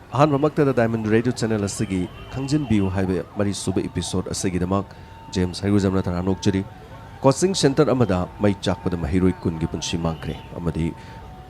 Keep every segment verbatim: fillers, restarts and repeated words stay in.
ꯑꯍꯥꯟꯕꯃꯛꯇꯗ Diamond Radio Channel ꯑꯁꯤꯒꯤ ꯈꯪꯖꯤꯟꯕꯤꯌꯨ ꯍꯥꯏꯕ ꯃꯔꯤꯁꯨꯕ episode ꯑꯁꯤꯒꯤꯗꯃꯛ ꯖꯦꯝꯁ ꯍꯩꯔꯨꯖꯝꯅ ꯇꯔꯥꯝꯅ ꯑꯣꯛꯆꯔꯤ꯫ Coaching centre ꯑꯃꯗ ꯃꯩ ꯆꯥꯛꯄꯗ ꯃꯍꯩꯔꯣꯏ ꯀꯨꯟꯒꯤ ꯄꯨꯟꯁꯤ ꯃꯥꯡꯈ꯭ꯔꯦ ꯑꯃꯗꯤ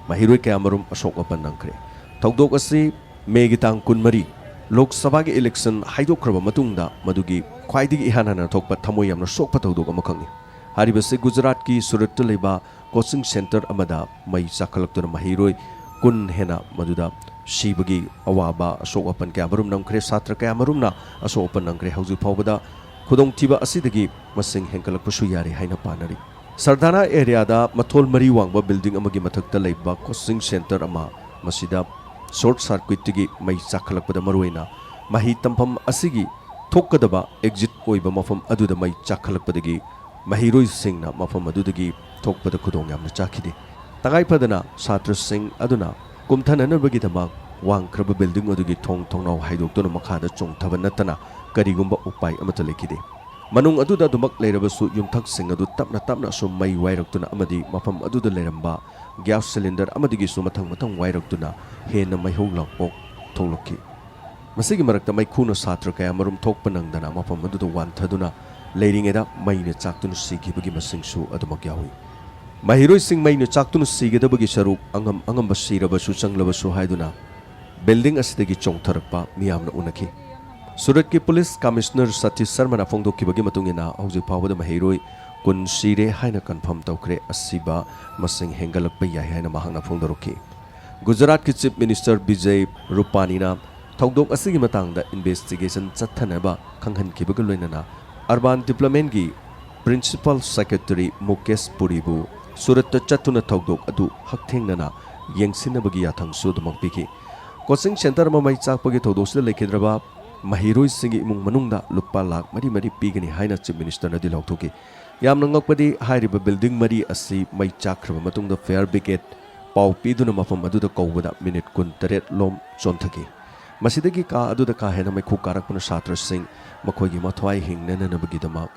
ꯃꯍꯩꯔꯣꯏ ꯀꯌꯥꯃꯔꯨꯝ ꯑꯁꯣꯛ ꯑꯄꯟ ꯅꯪꯈ꯭ꯔꯦ꯫ ꯊꯧꯗꯣꯛ ꯑꯁꯤ ꯃꯦꯒꯤ ꯇꯥꯡ ꯀꯨꯟꯃꯔꯤ, ꯂꯣꯛ ꯁꯚꯥꯒꯤ election ꯍꯥꯏꯗꯣꯛꯈ꯭ꯔꯕ ꯃꯇꯨꯡꯗ ꯃꯗꯨꯒꯤ ꯈ꯭ꯋꯥꯏꯗꯒꯤ ꯏꯍꯥꯟ ꯍꯥꯟꯅ ꯊꯣꯛꯄ ꯊꯃꯣꯏ ꯌꯥꯝꯅ ꯁꯣꯛꯄ ꯊꯧꯗꯣꯛ ꯑꯃꯈꯛꯅꯤ꯫ ꯍꯥꯏꯔꯤꯕꯁꯤ ꯒꯨꯖꯔꯥꯠꯀꯤ ꯁꯨꯔꯠꯇ ꯂꯩꯕ coaching centre ꯑꯃꯗ ꯃꯩ ꯆꯥꯛꯈꯠꯂꯛꯇꯨꯅ ꯃꯍꯩꯔꯣꯏ ꯀꯨꯟ ꯍꯦꯟꯅ ꯃꯗꯨꯗ ꯁꯤꯕꯒꯤ ꯑꯋꯥꯕ, ꯑꯁꯣꯛ ꯑꯄꯟ ꯀꯌꯥꯃꯔꯨꯝ ꯅꯪꯈ꯭ꯔꯦ꯫ ꯁꯥꯇ꯭ꯔ ꯀꯌꯥꯃꯔꯨꯝꯅ ꯑꯁꯣꯛ ꯑꯄꯟ ꯅꯪꯈ꯭ꯔꯦ꯫ ꯍꯧꯖꯤꯛ ꯐꯥꯎꯕꯗ ꯈꯨꯗꯣꯡꯊꯤꯕ ꯑꯁꯤꯗꯒꯤ ꯃꯁꯤꯡ ꯍꯦꯟꯒꯠꯂꯛꯄꯁꯨ ꯌꯥꯔꯤ ꯍꯥꯏꯅ ꯄꯥꯅꯔꯤ꯫ ꯁꯔꯗꯥꯅꯥ areaꯗ ꯃꯊꯣꯜ ꯃꯔꯤ ꯋꯥꯡꯕ building ꯑꯃꯒꯤ ꯃꯊꯛꯇ ꯂꯩꯕ coaching centre ꯑꯃ, ꯃꯁꯤꯗ short circuitꯇꯒꯤ ꯃꯩ ꯆꯥꯛꯈꯠꯂꯛꯄꯗ ꯃꯔꯨꯑꯣꯏꯅ ꯃꯍꯩ ꯇꯝꯐꯝ ꯑꯁꯤꯒꯤ ꯊꯣꯛꯀꯗꯕ exit ꯑꯣꯏꯕ ꯃꯐꯝ ꯑꯗꯨꯗ ꯃꯩ ꯆꯥꯛꯈꯠꯂꯛꯄꯗꯒꯤ ꯃꯍꯩꯔꯣꯏꯁꯤꯡꯅ ꯃꯐꯝ ꯑꯗꯨꯗꯒꯤ ꯊꯣꯛꯄꯗ ꯈꯨꯗꯣꯡ ꯌꯥꯝꯅ ꯆꯥꯈꯤꯗꯦ꯫ ꯇꯉꯥꯏ ꯐꯗꯅ ꯁꯥꯇ꯭ꯔꯁꯤꯡ ꯑꯗꯨꯅ ꯀꯨꯝꯊꯅꯅꯕꯒꯤꯗꯃꯛ ꯋꯥꯡꯈ꯭ꯔꯕ building ꯑꯗꯨꯒꯤ ꯊꯣꯡ ꯊꯣꯡꯅꯥꯎ ꯍꯥꯏꯗꯣꯛꯇꯨꯅ ꯃꯈꯥꯗ ꯆꯣꯡꯊꯕ ꯅꯠꯇꯅ ꯀꯔꯤꯒꯨꯝꯕ ꯎꯄꯥꯏ ꯑꯃꯠꯇ ꯂꯩꯈꯤꯗꯦ꯫ ꯃꯅꯨꯡ ꯑꯗꯨꯗ ꯑꯗꯨꯃꯛ ꯂꯩꯔꯕꯁꯨ ꯌꯨꯝꯊꯛꯁꯤꯡ ꯑꯗꯨ ꯇꯞꯅ ꯇꯞꯅ ꯑꯁꯨꯝ ꯃꯩ ꯋꯥꯏꯔꯛꯇꯨꯅ ꯑꯃꯗꯤ ꯃꯐꯝ ꯑꯗꯨꯗ ꯂꯩꯔꯝꯕ gas cylinder ꯑꯃꯗꯒꯤꯁꯨ ꯃꯊꯪ ꯃꯊꯪ ꯋꯥꯏꯔꯛꯇꯨꯅ ꯍꯦꯟꯅ ꯃꯩꯍꯧ ꯂꯥꯡꯄꯣꯛ ꯊꯣꯛꯂꯛꯈꯤ꯫ ꯃꯁꯤꯒꯤ ꯃꯔꯛꯇ ꯃꯩꯈꯨꯅ ꯁꯥꯇ꯭ꯔ ꯀꯌꯥꯃꯔꯨꯝ ꯊꯣꯛꯄ ꯅꯪꯗꯅ ꯃꯐꯝ ꯑꯗꯨꯗ ꯋꯥꯟꯊꯗꯨꯅ ꯂꯩꯔꯤꯉꯩꯗ ꯃꯩꯅ ꯆꯥꯛꯇꯨꯅ ꯁꯤꯈꯤꯕꯒꯤ ꯃꯁꯤꯡꯁꯨ ꯑꯗꯨꯃꯛ ꯌꯥꯎꯏ꯫ ꯃꯍꯩꯔꯣꯏꯁꯤꯡ ꯃꯩꯅ ꯆꯥꯛꯇꯨꯅ ꯁꯤꯒꯗꯕꯒꯤ ꯁꯔꯨꯛ ꯑꯉꯝ ꯑꯉꯝꯕ ꯁꯤꯔꯕꯁꯨ ꯆꯪꯂꯕꯁꯨ ꯍꯥꯏꯗꯨꯅ building ꯑꯁꯤꯗꯒꯤ ꯆꯣꯡꯊꯔꯛꯄ ꯃꯤꯌꯥꯝꯅ ꯎꯅꯈꯤ꯫ ꯁꯨꯔꯠꯀꯤ police commissioner ꯁꯇꯤꯁ ꯁꯔꯃꯅ ꯐꯣꯡꯗꯣꯛꯈꯤꯕꯒꯤ ꯃꯇꯨꯡ ꯏꯟꯅ ꯍꯧꯖꯤꯛ ꯐꯥꯎꯕꯗ ꯃꯍꯩꯔꯣꯏ ꯀꯨꯟ ꯁꯤꯔꯦ ꯍꯥꯏꯅ confirm ꯇꯧꯈ꯭ꯔꯦ꯫ ꯑꯁꯤꯕ ꯃꯁꯤꯡ ꯍꯦꯟꯒꯠꯂꯛꯄ ꯌꯥꯏ ꯍꯥꯏꯅ ꯃꯍꯥꯛꯅ ꯐꯣꯡꯗꯣꯔꯛꯈꯤ꯫ ꯒꯨꯖꯔꯥꯠꯀꯤ Chief Minister ꯕꯤꯖꯩ ꯔꯨꯄꯥꯅꯤꯅ ꯊꯧꯗꯣꯛ ꯑꯁꯤꯒꯤ ꯃꯇꯥꯡꯗ investigation ꯆꯠꯊꯅꯕ ꯈꯪꯍꯟꯈꯤꯕꯒ ꯂꯣꯏꯅꯅ urban developmentꯀꯤ principal secretary ꯃꯨꯀꯦꯁ ꯄꯨꯔꯤꯕꯨ ꯁꯨꯔꯠꯇ ꯆꯠꯇꯨꯅ ꯊꯧꯗꯣꯛ ꯑꯗꯨ ꯍꯛꯊꯦꯡꯅꯅ ꯌꯦꯡꯁꯤꯟꯅꯕꯒꯤ ꯌꯥꯊꯪꯁꯨ ꯑꯗꯨꯃꯛ ꯄꯤꯈꯤ꯫ Coaching centre ꯑꯃ ꯃꯩ ꯆꯥꯛꯄꯒꯤ ꯊꯧꯗꯣꯛꯁꯤꯗ ꯂꯩꯈꯤꯗ꯭ꯔꯕ ꯃꯍꯩꯔꯣꯏꯁꯤꯡꯒꯤ ꯏꯃꯨꯡ ꯃꯅꯨꯡꯗ ꯂꯨꯄꯥ ꯂꯥꯈ ꯃꯔꯤ ꯃꯔꯤ ꯄꯤꯒꯅꯤ ꯍꯥꯏꯅ Chief Ministerꯅꯗꯤ ꯂꯥꯎꯊꯣꯛꯈꯤ꯫ ꯌꯥꯝꯅ ꯉꯛꯄꯗꯤ ꯍꯥꯏꯔꯤꯕ building ꯃꯔꯤ ꯑꯁꯤ ꯃꯩ ꯆꯥꯛꯈ꯭ꯔꯕ ꯃꯇꯨꯡꯗ fire brigade ꯄꯥꯎ ꯄꯤꯗꯨꯅ ꯃꯐꯝ ꯑꯗꯨꯗ ꯀꯧꯕꯗ minute ꯀꯨꯟꯇꯔꯦꯠ ꯂꯣꯝ ꯆꯣꯟꯊꯈꯤ꯫ ꯃꯁꯤꯗꯒꯤ ꯀꯥ ꯑꯗꯨꯗ ꯀꯥ ꯍꯦꯟꯅ ꯃꯩꯈꯨ ꯀꯥꯔꯛꯄꯅ ꯁꯥꯇ꯭ꯔꯁꯤꯡ ꯃꯈꯣꯏꯒꯤ ꯃꯊ꯭ꯋꯥꯏ ꯍꯤꯡꯅꯅꯕꯒꯤꯗꯃꯛ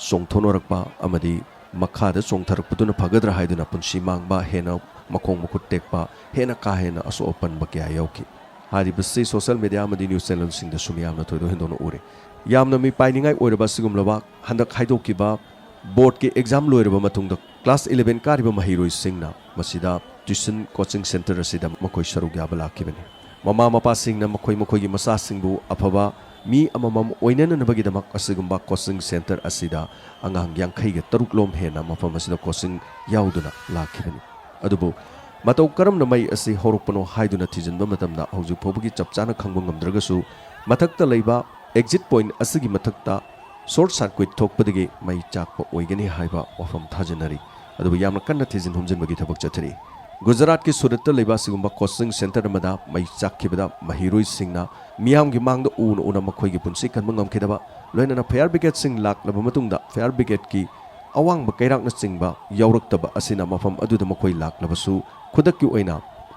ꯆꯣꯡꯊꯣꯛꯅꯔꯛꯄ ꯑꯃꯗꯤ ꯃꯈꯥꯗ ꯆꯣꯡꯊꯔꯛꯄꯗꯨꯅ ꯐꯒꯗ꯭ꯔꯥ ꯍꯥꯏꯗꯨꯅ ꯄꯨꯟꯁꯤ ꯃꯥꯡꯕ, ꯍꯦꯟꯅ ꯃꯈꯣꯡ ꯃꯈꯨꯠ ꯇꯦꯛꯄ, ꯍꯦꯟꯅ ꯀꯥ ꯍꯦꯟꯅ ꯑꯁꯣꯛ ꯑꯄꯟꯕ ꯀꯌꯥ ꯌꯥꯎꯈꯤ꯫ ꯍꯥꯏꯔꯤꯕꯁꯤ social media ꯑꯃꯗꯤ news channelꯁꯤꯡꯗꯁꯨ ꯃꯤꯌꯥꯝꯅ ꯊꯣꯏꯗꯣꯛ ꯍꯦꯟꯗꯣꯛꯅ ꯎꯔꯦ꯫ ꯌꯥꯝꯅ ꯃꯤꯄꯥꯏꯅꯤꯡꯉꯥꯏ ꯑꯣꯏꯔꯕ ꯑꯁꯤꯒꯨꯝꯂꯕ ꯍꯟꯗꯛ ꯍꯥꯏꯗꯣꯛꯈꯤꯕ boardꯀꯤ exam ꯂꯣꯏꯔꯕ ꯃꯇꯨꯡꯗ class eleven ꯀꯥꯔꯤꯕ ꯃꯍꯩꯔꯣꯏꯁꯤꯡꯅ ꯃꯁꯤꯗ tuition coaching centre ꯑꯁꯤꯗ ꯃꯈꯣꯏ ꯁꯔꯨꯛ ꯌꯥꯕ ꯂꯥꯛꯈꯤꯕꯅꯤ꯫ ꯃꯃꯥ ꯃꯄꯥꯁꯤꯡꯅ ꯃꯈꯣꯏ ꯃꯈꯣꯏꯒꯤ ꯃꯆꯥꯁꯤꯡꯕꯨ ꯑꯐꯕ ꯃꯤ ꯑꯃꯃꯝ ꯑꯣꯏꯅꯅꯕꯒꯤꯗꯃꯛ ꯑꯁꯤꯒꯨꯝꯕ coaching centre ꯑꯁꯤꯗ ꯑꯉꯥꯡ ꯌꯥꯡꯈꯩꯒ ꯇꯔꯨꯛ ꯂꯣꯝ ꯍꯦꯟꯅ ꯃꯐꯝ ꯑꯁꯤꯗ coaching ꯌꯥꯎꯗꯨꯅ ꯂꯥꯛꯈꯤꯕꯅꯤ꯫ ꯑꯗꯨꯕꯨ ꯃꯇꯧ ꯀꯔꯝꯅ ꯃꯩ ꯑꯁꯤ ꯍꯧꯔꯛꯄꯅꯣ ꯍꯥꯏꯗꯨꯅ ꯊꯤꯖꯤꯟꯕ ꯃꯇꯝꯗ ꯍꯧꯖꯤꯛ ꯐꯥꯎꯕꯒꯤ ꯆꯞ ꯆꯥꯅ ꯈꯪꯕ ꯉꯝꯗ꯭ꯔꯒꯁꯨ, ꯃꯊꯛꯇ ꯂꯩꯕ exit point ꯑꯁꯤꯒꯤ ꯃꯊꯛꯇ short circuit ꯊꯣꯛꯄꯗꯒꯤ ꯃꯩ ꯆꯥꯛꯄ ꯑꯣꯏꯒꯅꯤ ꯍꯥꯏꯕ ꯋꯥꯐꯝ ꯊꯥꯖꯅꯔꯤ꯫ ꯑꯗꯨꯕꯨ ꯌꯥꯝꯅ ꯀꯟꯅ ꯊꯤꯖꯤꯟ ꯍꯨꯝꯖꯤꯟꯕꯒꯤ ꯊꯕꯛ ꯆꯠꯊꯔꯤ꯫ ꯒꯨꯖꯔꯥꯠꯀꯤ ꯁꯨꯔꯠꯇ ꯂꯩꯕ ꯑꯁꯤꯒꯨꯝꯕ coaching centre ꯑꯃꯗ ꯃꯩ ꯆꯥꯛꯈꯤꯕꯗ ꯃꯍꯩꯔꯣꯏꯁꯤꯡꯅ ꯃꯤꯌꯥꯝꯒꯤ ꯃꯥꯡꯗ ꯎꯅ ꯎꯅ ꯃꯈꯣꯏꯒꯤ ꯄꯨꯟꯁꯤ ꯀꯟꯕ ꯉꯝꯈꯤꯗꯕ, ꯂꯣꯏꯅꯅ fire brigadeꯁꯤꯡ ꯂꯥꯛꯂꯕ ꯃꯇꯨꯡꯗ fire brigadeꯀꯤ ꯑꯋꯥꯡꯕ ꯀꯩꯔꯥꯛꯅꯆꯤꯡꯕ ꯌꯥꯎꯔꯛꯇꯕ ꯑꯁꯤꯅ ꯃꯐꯝ ꯑꯗꯨꯗ ꯃꯈꯣꯏ ꯂꯥꯛꯂꯕꯁꯨ ꯈꯨꯗꯛꯀꯤ ꯑꯣꯏꯅ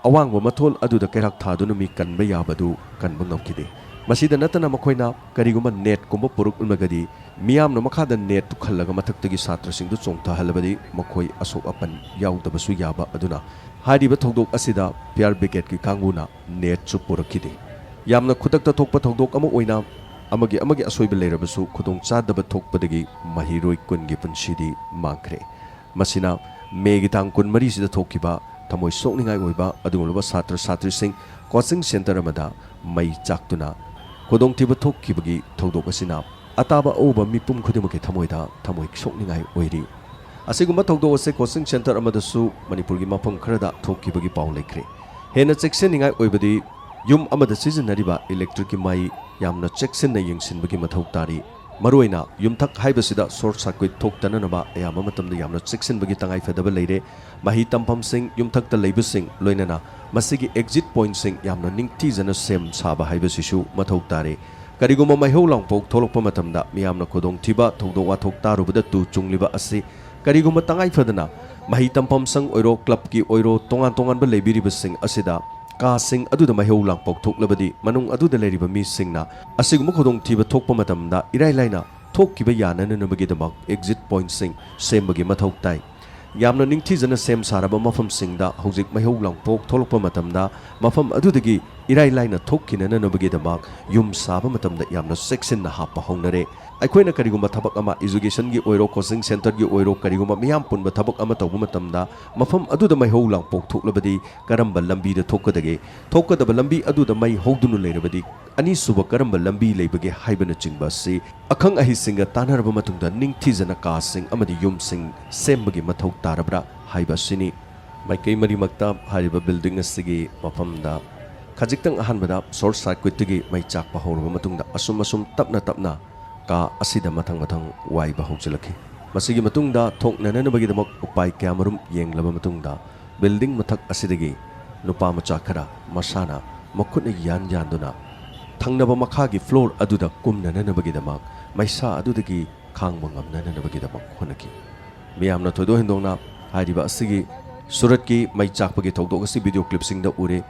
ꯑꯋꯥꯡꯕ ꯃꯊꯣꯜ ꯑꯗꯨꯗ ꯀꯩꯔꯥꯛ ꯊꯥꯗꯨꯅ ꯃꯤ ꯀꯟꯕ ꯌꯥꯕꯗꯨ ꯀꯟꯕ ꯉꯝꯈꯤꯗꯦ꯫ ꯃꯁꯤꯗ ꯅꯠꯇꯅ ꯃꯈꯣꯏꯅ ꯀꯔꯤꯒꯨꯝꯕ netꯀꯨꯝꯕ ꯄꯨꯔꯛꯂꯒꯗꯤ ꯃꯤꯌꯥꯝꯅ ꯃꯈꯥꯗ netꯇꯨ ꯈꯜꯂꯒ ꯃꯊꯛꯇꯒꯤ ꯁꯥꯇ꯭ꯔꯁꯤꯡꯗꯨ ꯆꯣꯡꯊꯍꯜꯂꯕꯗꯤ ꯃꯈꯣꯏ ꯑꯁꯣꯛ ꯑꯄꯟ ꯌꯥꯎꯗꯕꯁꯨ ꯌꯥꯕ ꯑꯗꯨꯅ ꯍꯥꯏꯔꯤꯕ ꯊꯧꯗꯣꯛ ꯑꯁꯤꯗ fire brigadeꯀꯤ ꯀꯥꯡꯕꯨꯅ netꯁꯨ ꯄꯨꯔꯛꯈꯤꯗꯦ꯫ ꯌꯥꯝꯅ ꯈꯨꯗꯛꯇ ꯊꯣꯛꯄ ꯊꯧꯗꯣꯛ ꯑꯃ ꯑꯣꯏꯅ ꯑꯃꯒꯤ ꯑꯃꯒꯤ ꯑꯁꯣꯏꯕ ꯂꯩꯔꯕꯁꯨ ꯈꯨꯗꯣꯡꯆꯥꯗꯕ ꯊꯣꯛꯄꯗꯒꯤ ꯃꯍꯩꯔꯣꯏ ꯀꯨꯟꯒꯤ ꯄꯨꯟꯁꯤꯗꯤ ꯃꯥꯡꯈ꯭ꯔꯦ꯫ ꯃꯁꯤꯅ ꯃꯦꯒꯤ ꯇꯥꯡ ꯀꯨꯟꯃꯔꯤꯁꯤꯗ ꯊꯣꯛꯈꯤꯕ ꯊꯃꯣꯏ ꯁꯣꯛꯅꯤꯡꯉꯥꯏ ꯑꯣꯏꯕ ꯑꯗꯨꯒꯨꯝꯂꯕ ꯁꯥꯇ꯭ꯔ ꯁꯥꯇ꯭ꯔꯤꯁꯤꯡ coaching centre ꯑꯃꯗ ꯃꯩ ꯆꯥꯛꯇꯨꯅ ꯈꯨꯗꯣꯡꯊꯤꯕ ꯊꯣꯛꯈꯤꯕꯒꯤ ꯊꯧꯗꯣꯛ ꯑꯁꯤꯅ ꯑꯇꯥꯕ ꯑꯎꯕ ꯃꯤꯄꯨꯝ ꯈꯨꯗꯤꯡꯃꯛꯀꯤ ꯊꯃꯣꯏꯗ ꯊꯃꯣꯏ ꯁꯣꯛꯅꯤꯡꯉꯥꯏ ꯑꯣꯏꯔꯤ꯫ ꯑꯁꯤꯒꯨꯝꯕ ꯊꯧꯗꯣꯛ ꯑꯁꯤ coaching centre ꯑꯃꯗꯁꯨ ꯃꯅꯤꯄꯨꯔꯒꯤ ꯃꯐꯝ ꯈꯔꯗ ꯊꯣꯛꯈꯤꯕꯒꯤ ꯄꯥꯎ ꯂꯩꯈ꯭ꯔꯦ꯫ ꯍꯦꯟꯅ ꯆꯦꯛꯁꯤꯟꯅꯤꯡꯉꯥꯏ ꯑꯣꯏꯕꯗꯤ ꯌꯨꯝ ꯑꯃꯗ ꯁꯤꯖꯤꯟꯅꯔꯤꯕ electricꯀꯤ ꯃꯩ ꯌꯥꯝꯅ ꯆꯦꯛꯁꯤꯟꯅ ꯌꯦꯡꯁꯤꯟꯕꯒꯤ ꯃꯊꯧ ꯇꯥꯔꯤ꯫ ꯃꯔꯨꯑꯣꯏꯅ ꯌꯨꯝꯊꯛ ꯍꯥꯏꯕꯁꯤꯗ short circuit ꯊꯣꯛꯇꯅꯅꯕ ꯑꯌꯥꯝꯕ ꯃꯇꯝꯗ ꯌꯥꯝꯅ ꯆꯦꯛꯁꯤꯟꯕꯒꯤ ꯇꯉꯥꯏꯐꯗꯕ ꯂꯩꯔꯦ꯫ ꯃꯍꯩ ꯇꯝꯐꯝꯁꯤꯡ, ꯌꯨꯝꯊꯛꯇ ꯂꯩꯕꯁꯤꯡ, ꯂꯣꯏꯅꯅ ꯃꯁꯤꯒꯤ exit pointꯁꯤꯡ ꯌꯥꯝꯅ ꯅꯤꯡꯊꯤꯖꯅ ꯁꯦꯝ ꯁꯥꯕ ꯍꯥꯏꯕꯁꯤꯁꯨ ꯃꯊꯧ ꯇꯥꯔꯦ꯫ ꯀꯔꯤꯒꯨꯝꯕ ꯃꯩꯍꯧ ꯂꯥꯡꯄꯣꯛ ꯊꯣꯛꯂꯛꯄ ꯃꯇꯝꯗ ꯃꯤꯌꯥꯝꯅ ꯈꯨꯗꯣꯡꯊꯤꯕ ꯊꯧꯗꯣꯛ ꯋꯥꯊꯣꯛ ꯇꯥꯔꯨꯕꯗ ꯇꯨ ꯆꯨꯡꯂꯤꯕ ꯑꯁꯤ ꯀꯔꯤꯒꯨꯝꯕ ꯇꯉꯥꯏ ꯐꯗꯅ ꯃꯍꯩ ꯇꯝꯐꯝ ꯁꯪ ꯑꯣꯏꯔꯣ, clubꯀꯤ ꯑꯣꯏꯔꯣ, ꯇꯣꯉꯥꯟ ꯇꯣꯉꯥꯟꯕ ꯂꯩꯕꯤꯔꯤꯕꯁꯤꯡ ꯑꯁꯤꯗ ꯀꯥꯁꯤꯡ ꯑꯗꯨꯗ ꯃꯩꯍꯧ ꯂꯥꯡꯄꯣꯛ ꯊꯣꯛꯂꯕꯗꯤ ꯃꯅꯨꯡ ꯑꯗꯨꯗ ꯂꯩꯔꯤꯕ ꯃꯤꯁꯤꯡꯅ ꯑꯁꯤꯒꯨꯝꯕ ꯈꯨꯗꯣꯡꯊꯤꯕ ꯊꯣꯛꯄ ꯃꯇꯝꯗ ꯏꯔꯥꯏ ꯂꯥꯏꯅ ꯊꯣꯛꯈꯤꯕ ꯌꯥꯅꯅꯕꯒꯤꯗꯃꯛ exit pointꯁꯤꯡ ꯁꯦꯝꯕꯒꯤ ꯃꯊꯧ ꯇꯥꯏ꯫ ꯌꯥꯝꯅ ꯅꯤꯡꯊꯤꯖꯅ ꯁꯦꯝ ꯁꯥꯔꯕ ꯃꯐꯝꯁꯤꯡꯗ ꯍꯧꯖꯤꯛ ꯃꯩꯍꯧ ꯂꯥꯡꯄꯣꯛ ꯊꯣꯛꯂꯛꯄ ꯃꯇꯝꯗ ꯃꯐꯝ ꯑꯗꯨꯗꯒꯤ ꯏꯔꯥꯏ ꯂꯥꯏꯅ ꯊꯣꯛꯈꯤꯅꯅꯕꯒꯤꯗꯃꯛ ꯌꯨꯝ ꯁꯥꯕ ꯃꯇꯝꯗ ꯌꯥꯝꯅ ꯆꯦꯛꯁꯤꯟꯅ ꯍꯥꯞꯄ ꯍꯧꯅꯔꯦ꯫ ꯑꯩꯈꯣꯏꯅ ꯀꯔꯤꯒꯨꯝꯕ ꯊꯕꯛ ꯑꯃ, educationꯒꯤ ꯑꯣꯏꯔꯣ, coaching centreꯒꯤ ꯑꯣꯏꯔꯣ, ꯀꯔꯤꯒꯨꯝꯕ ꯃꯤꯌꯥꯝ ꯄꯨꯟꯕ ꯊꯕꯛ ꯑꯃ ꯇꯧꯕ ꯃꯇꯝꯗ ꯃꯐꯝ ꯑꯗꯨꯗ ꯃꯩꯍꯧ ꯂꯥꯡꯄꯣꯛ ꯊꯣꯛꯂꯕꯗꯤ ꯀꯔꯝꯕ ꯂꯝꯕꯤꯗ ꯊꯣꯛꯀꯗꯒꯦ? ꯊꯣꯛꯀꯗꯕ ꯂꯝꯕꯤ ꯑꯗꯨꯗ ꯃꯩ ꯍꯧꯗꯨꯅ ꯂꯩꯔꯕꯗꯤ ꯑꯅꯤꯁꯨꯕ ꯀꯔꯝꯕ ꯂꯝꯕꯤ ꯂꯩꯕꯒꯦ ꯍꯥꯏꯕꯅꯆꯤꯡꯕ ꯑꯁꯤ ꯑꯈꯪ ꯑꯍꯩꯁꯤꯡꯒ ꯇꯥꯟꯅꯔꯕ ꯃꯇꯨꯡꯗ ꯅꯤꯡꯊꯤꯖꯅ ꯀꯥꯁꯤꯡ ꯑꯃꯗꯤ ꯌꯨꯝꯁꯤꯡ ꯁꯦꯝꯕꯒꯤ ꯃꯊꯧ ꯇꯥꯔꯕ꯭ꯔꯥ ꯍꯥꯏꯕ ꯑꯁꯤꯅꯤ꯫ ꯃꯥꯏꯀꯩ ꯃꯔꯤꯃꯛꯇ ꯍꯥꯏꯔꯤꯕ building ꯑꯁꯤꯒꯤ ꯃꯐꯝꯗ ꯈꯖꯤꯛꯇꯪ ꯑꯍꯥꯟꯕꯗ short circuitꯇꯒꯤ ꯃꯩ ꯆꯥꯛꯄ ꯍꯧꯔꯕ ꯃꯇꯨꯡꯗ ꯑꯁꯨꯝ ꯑꯁꯨꯝ ꯇꯞꯅ ꯇꯞꯅ ꯀꯥ ꯑꯁꯤꯗ ꯃꯊꯪ ꯃꯊꯪ ꯋꯥꯏꯕ ꯍꯧꯖꯤꯜꯂꯛꯈꯤ꯫ ꯃꯁꯤꯒꯤ ꯃꯇꯨꯡꯗ ꯊꯣꯛꯅꯅꯅꯕꯒꯤꯗꯃꯛ ꯎꯄꯥꯏ ꯀꯌꯥꯃꯔꯨꯝ ꯌꯦꯡꯂꯕ ꯃꯇꯨꯡꯗ building ꯃꯊꯛ ꯑꯁꯤꯗꯒꯤ ꯅꯨꯄꯥ ꯃꯆꯥ ꯈꯔ ꯃꯁꯥꯅ ꯃꯈꯨꯠꯅ ꯌꯥꯟ ꯌꯥꯟꯗꯨꯅ ꯊꯪꯅꯕ ꯃꯈꯥꯒꯤ floor ꯑꯗꯨꯗ ꯀꯨꯝꯅꯅꯅꯕꯒꯤꯗꯃꯛ ꯃꯩꯁꯥ ꯑꯗꯨꯗꯒꯤ ꯈꯥꯡꯕ ꯉꯝꯅꯅꯕꯒꯤꯗꯃꯛ ꯍꯣꯠꯅꯈꯤ꯫ ꯃꯤꯌꯥꯝꯅ ꯊꯣꯏꯗꯣꯛ ꯍꯦꯟꯗꯣꯛꯅ ꯍꯥꯏꯔꯤꯕ ꯑꯁꯤꯒꯤ ꯁꯨꯔꯠꯀꯤ ꯃꯩ ꯆꯥꯛꯄꯒꯤ ꯊꯧꯗꯣꯛ ꯑꯁꯤ video clipꯁꯤꯡꯗ ꯎꯔꯦ꯫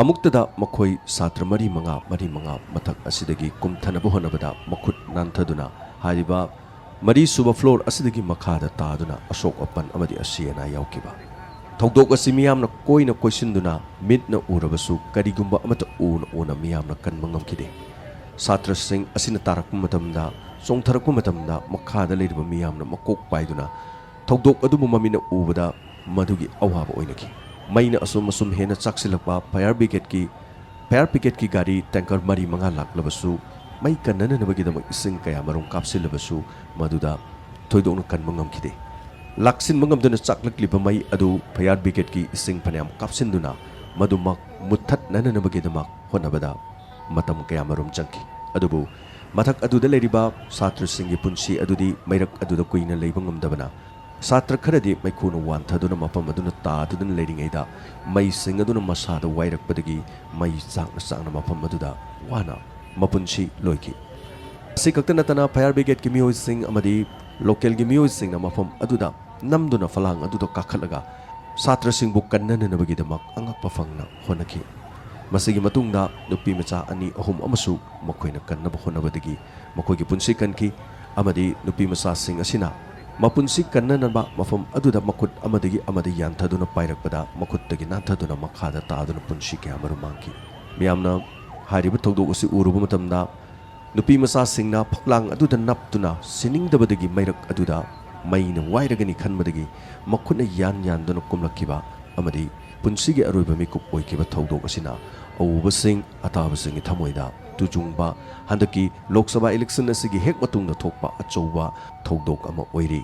ꯑꯃꯨꯛꯇꯗ ꯃꯈꯣꯏ ꯁꯥꯇ꯭ꯔ ꯃꯔꯤ ꯃꯉꯥ, ꯃꯔꯤ ꯃꯉꯥ ꯃꯊꯛ ꯑꯁꯤꯗꯒꯤ ꯀꯨꯝꯊꯅꯕ ꯍꯣꯠꯅꯕꯗ ꯃꯈꯨꯠ ꯅꯥꯟꯊꯗꯨꯅ ꯍꯥꯏꯔꯤꯕ ꯃꯔꯤꯁꯨꯕ floor ꯑꯁꯤꯗꯒꯤ ꯃꯈꯥꯗ ꯇꯥꯗꯨꯅ ꯑꯁꯣꯛ ꯑꯄꯟ ꯑꯃꯗꯤ ꯑꯁꯤ ꯑꯅꯥ ꯌꯥꯎꯈꯤꯕ꯫ ꯊꯧꯗꯣꯛ ꯑꯁꯤ ꯃꯤꯌꯥꯝꯅ ꯀꯣꯏꯅ ꯀꯣꯏꯁꯤꯟꯗꯨꯅ ꯃꯤꯠꯅ ꯎꯔꯕꯁꯨ ꯀꯔꯤꯒꯨꯝꯕ ꯑꯃꯠꯇ ꯎꯅ ꯎꯅ ꯃꯤꯌꯥꯝꯅ ꯀꯟꯕ ꯉꯝꯈꯤꯗꯦ꯫ ꯁꯥꯇ꯭ꯔꯁꯤꯡ ꯑꯁꯤꯅ ꯇꯥꯔꯛꯄ ꯃꯇꯝꯗ, ꯆꯣꯡꯊꯔꯛꯄ ꯃꯇꯝꯗ ꯃꯈꯥꯗ ꯂꯩꯔꯤꯕ ꯃꯤꯌꯥꯝꯅ ꯃꯀꯣꯛ ꯄꯥꯏꯗꯨꯅ ꯊꯧꯗꯣꯛ ꯑꯗꯨꯕꯨ ꯃꯃꯤꯠꯅ ꯎꯕꯗ ꯃꯗꯨꯒꯤ ꯑꯋꯥꯕ ꯑꯣꯏꯅꯈꯤ꯫ ꯃꯩꯅ ꯑꯁꯨꯝ ꯑꯁꯨꯝ ꯍꯦꯟꯅ ꯆꯥꯛꯁꯤꯜꯂꯛꯄ fire brigadeꯀꯤ fire brigadeꯀꯤ ꯒꯥꯔꯤ tanker ꯃꯔꯤ ꯃꯉꯥ ꯂꯥꯛꯂꯕꯁꯨ ꯃꯩ ꯀꯟꯅꯅꯕꯒꯤꯗꯃꯛ ꯏꯁꯤꯡ ꯀꯌꯥ ꯃꯔꯨꯝ ꯀꯥꯞꯁꯤꯜꯂꯕꯁꯨ ꯃꯗꯨꯗ ꯊꯣꯏꯗꯣꯛꯅ ꯀꯟꯕ ꯉꯝꯈꯤꯗꯦ꯫ ꯂꯥꯛꯁꯤꯟꯕ ꯉꯝꯗꯨꯅ ꯆꯥꯛꯂꯛꯂꯤꯕ ꯃꯩ ꯑꯗꯨ fire brigadeꯀꯤ ꯏꯁꯤꯡ ꯐꯅꯌꯥꯝ ꯀꯥꯞꯁꯤꯟꯗꯨꯅ ꯃꯗꯨꯃꯛ ꯃꯨꯠꯊꯠꯅꯅꯕꯒꯤꯗꯃꯛ ꯍꯣꯠꯅꯕꯗ ꯃꯇꯝ ꯀꯌꯥ ꯃꯔꯨꯝ ꯆꯪꯈꯤ꯫ ꯑꯗꯨꯕꯨ ꯃꯊꯛ ꯑꯗꯨꯗ ꯂꯩꯔꯤꯕ ꯁꯥꯇ꯭ꯔꯁꯤꯡꯒꯤ ꯄꯨꯟꯁꯤ ꯑꯗꯨꯗꯤ ꯃꯩꯔꯛ ꯑꯗꯨꯗ ꯀꯨꯏꯅ ꯂꯩꯕ ꯉꯝꯗꯕꯅ ꯁꯥꯇ꯭ꯔ ꯈꯔꯗꯤ ꯃꯩꯈꯨꯅ ꯋꯥꯟꯊꯗꯨꯅ ꯃꯐꯝ ꯑꯗꯨꯅ ꯇꯥꯗꯨꯅ ꯂꯩꯔꯤꯉꯩꯗ ꯃꯩꯁꯤꯡ ꯑꯗꯨꯅ ꯃꯁꯥꯗ ꯋꯥꯏꯔꯛꯄꯗꯒꯤ ꯃꯩ ꯆꯥꯛꯅ ꯆꯥꯛꯅ ꯃꯐꯝ ꯑꯗꯨꯗ ꯋꯥꯅ ꯃꯄꯨꯟꯁꯤ ꯂꯣꯏꯈꯤ꯫ ꯑꯁꯤ ꯈꯛꯇ ꯅꯠꯇꯅ fire brigadeꯀꯤ ꯃꯤꯑꯣꯏꯁꯤꯡ ꯑꯃꯗꯤ localꯒꯤ ꯃꯤꯑꯣꯏꯁꯤꯡꯅ ꯃꯐꯝ ꯑꯗꯨꯗ ꯅꯝꯗꯨꯅ ꯐꯂꯥꯡ ꯑꯗꯨꯗ ꯀꯥꯈꯠꯂꯒ ꯁꯥꯇ꯭ꯔꯁꯤꯡꯕꯨ ꯀꯟꯅꯅꯅꯕꯒꯤꯗꯃꯛ ꯑꯉꯛꯄ ꯐꯪꯅ ꯍꯣꯠꯅꯈꯤ꯫ ꯃꯁꯤꯒꯤ ꯃꯇꯨꯡꯗ ꯅꯨꯄꯤ ꯃꯆꯥ ꯑꯅꯤ ꯑꯍꯨꯝ ꯑꯃꯁꯨ ꯃꯈꯣꯏꯅ ꯀꯟꯅꯕ ꯍꯣꯠꯅꯕꯗꯒꯤ ꯃꯈꯣꯏꯒꯤ ꯄꯨꯟꯁꯤ ꯀꯟꯈꯤ ꯑꯃꯗꯤ ꯅꯨꯄꯤ ꯃꯆꯥꯁꯤꯡ ꯑꯁꯤꯅ ꯃꯄꯨꯟꯁꯤ ꯀꯟꯅꯅꯕ ꯃꯐꯝ ꯑꯗꯨꯗ ꯃꯈꯨꯠ ꯑꯃꯗꯒꯤ ꯑꯃꯗ ꯌꯥꯟꯊꯗꯨꯅ ꯄꯥꯏꯔꯛꯄꯗ ꯃꯈꯨꯠꯇꯒꯤ ꯅꯥꯟꯊꯗꯨꯅ ꯃꯈꯥꯗ ꯇꯥꯗꯨꯅ ꯄꯨꯟꯁꯤ ꯀꯌꯥꯃꯔꯨꯝ ꯃꯥꯡꯈꯤ꯫ ꯃꯤꯌꯥꯝꯅ ꯍꯥꯏꯔꯤꯕ ꯊꯧꯗꯣꯛ ꯑꯁꯤ ꯎꯔꯨꯕ ꯃꯇꯝꯗ ꯅꯨꯄꯤ ꯃꯆꯥꯁꯤꯡꯅ ꯐꯛꯂꯥꯡ ꯑꯗꯨꯗ ꯅꯞꯇꯨꯅ ꯁꯤꯅꯤꯡꯗꯕꯗꯒꯤ ꯃꯩꯔꯛ ꯑꯗꯨꯗ ꯃꯩꯅ ꯋꯥꯏꯔꯒꯅꯤ ꯈꯟꯕꯗꯒꯤ ꯃꯈꯨꯠꯅ ꯌꯥꯟ ꯌꯥꯟꯗꯨꯅ ꯀꯨꯝꯂꯛꯈꯤꯕ ꯑꯃꯗꯤ ꯄꯨꯟꯁꯤꯒꯤ ꯑꯔꯣꯏꯕ ꯃꯤꯀꯨꯞ ꯑꯣꯏꯈꯤꯕ ꯊꯧꯗꯣꯛ ꯑꯁꯤꯅ ꯑꯎꯕꯁꯤꯡ ꯑꯇꯥꯕꯁꯤꯡꯒꯤ ꯊꯃꯣꯏꯗ ꯇꯨꯖꯨꯡꯕ ꯍꯟꯗꯛꯀꯤ ꯂꯣꯛ ꯁꯚꯥ ꯏꯂꯦꯛꯁꯟ ꯑꯁꯤꯒꯤ ꯍꯦꯛ ꯃꯇꯨꯡꯗ ꯊꯣꯛꯄ ꯑꯆꯧꯕ ꯊꯧꯗꯣꯛ ꯑꯃ ꯑꯣꯏꯔꯤ꯫